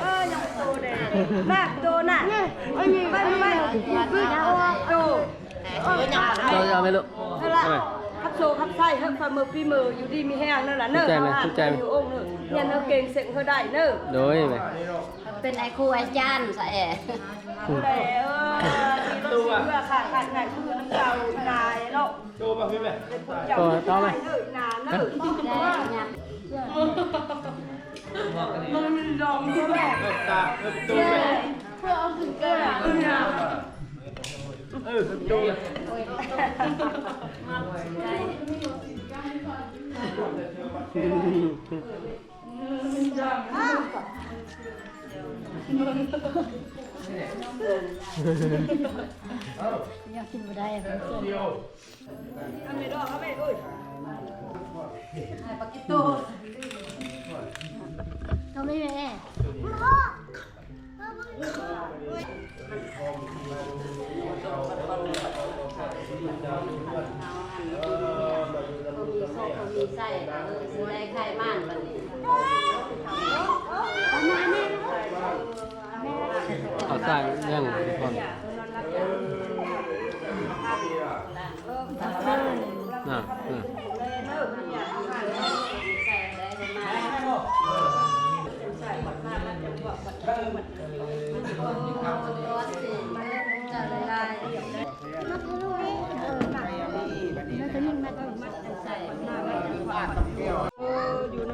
ເອີ ຍັງໂຕແດ່ ມາກໂຕນະ ໄປ ໄປ ໂຕ ເຈົ້າເອົາໄປລູກ ເອົາໄປ ຂັບໂຊຂັບໄຊ ເຮີ້ ຝ່າມື ຝີມື ຢູ່ດີມີແຮງເດີລະເດີ ຂອບໃຈແມ່ ຂອບໃຈແມ່ ຢູ່ອົງເດີ ຮຽນເຮີ້ເກັ່ງ ເສັງເຮີ້ໄດ້ເດີ ໂດຍແມ່ ເປັນໄອ້ຄູອາຈານຊະແອ ຜູ້ໃດ ເອີ ມີລົດເຮືອ ຂາດຂາດແຂນ ຄືນຳເຈົ້ານາຍເນາະ ໂຕມາພີ່ແມ່ ເປັນພວກເຈົ້າ ໂຕ ໂຕມາ ນາຍເດີ ນາເດີ ມັນມີດອງເດີແມ່ ເອີ ຕາ ເອີ ໂຕແມ່ ເພື່ອເອົາຂຶ້ນເກີນ ເອີ ໂຕ ຍັງກິນບໍ່ໄດ້ ເອົາແມ່ດອກ ເອົາແມ່ເອີຍ ປາກິໂຕ ເອົາແມ່ແມ່ ເອົາໃສ່ຍັງກ່ອນ ນະ ນະ.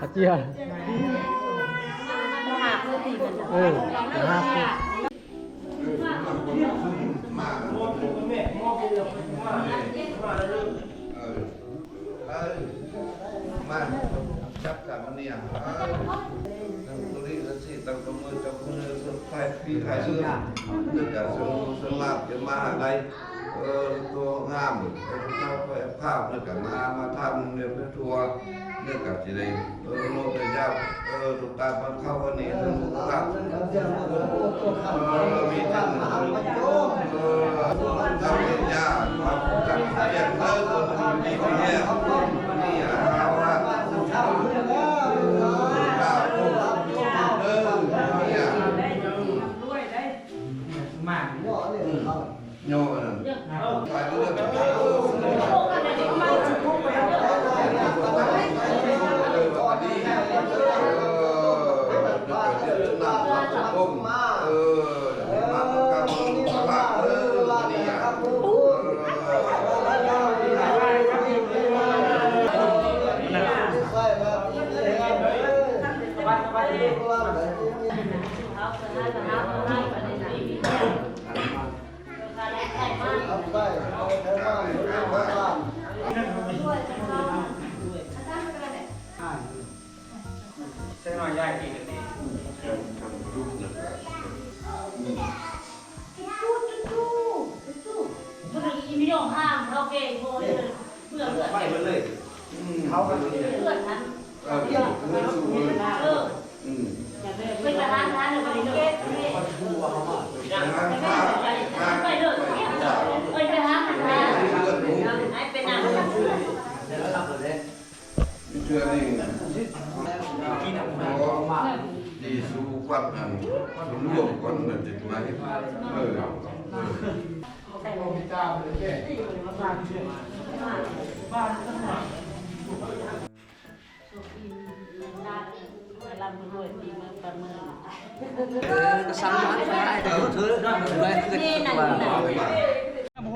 ອາເຈຍ ເອີ ຫາ ເອີ ມາ ເອີ ມາ ຈັບກັນມານີ້ ເອີ ຕັ້ງໂຕນີ້ ຕັ້ງໂຕມື ຈັບມື ໃຫ້ພີໃຫ້ເຊື່ອ ເລື່ອງການສະຫຼາດຈະມາຫາໄດ້ ເອີ ໂຕງາມ ເອີ ເຈົ້າໄປພາບ ເລື່ອງການມາ ມາທຳເລື່ອງໄປທົ່ວ ເລື່ອງການຊິໄດ້ ເອີ ໂລກໄດ້ຍາກ ເອີ ຕາບານເຂົ້າອັນນີ້ ເລື່ອງຕາບ ເອີ ມີແຕ່ ເອີ ເອີ ຕາບານຍາ ຕາບານເຈັບ ເອີ ຄົນມີມີແຮງ ນີ້ ເອົາລະ ເອີ ຕາບານ ເອີ ນີ້ ມາ ເຍາະອັນນັ້ນ ໄປເລື້ອຍ ເອີ ໃສ່ໜ້ອຍ ຢາຍກິນກະຕິ ຈູ້ ຈູ້ ຈູ້ ຈູ້ ບໍ່ໄດ້ອີ່ມຍອມຫ້າມເຮົາເກງພໍເລີຍ ເບື່ອເຮືອນ ໄປເບິດເລີຍ ເຮົາກະເຮືອນຫັ້ນ ເອີ ເຮືອນສູງເລີຍ ເອີ ອືມ ເພິ່ນໄປຫາທານແລ້ວບັດນີ້ເດີ ໄປເລີຍ ໄປຫາທານ ໃຫ້ໄປນັ່ງ ເທື່ອນີ້ ທີ່ສຸວັດຫັ້ນ ລວມກັນມັນຈະມາເຮັດ ເອີ ເອີ ເອີ ກະສັ່ງມາໃຫ້ເດີ ເທີ ເອີ ເອີ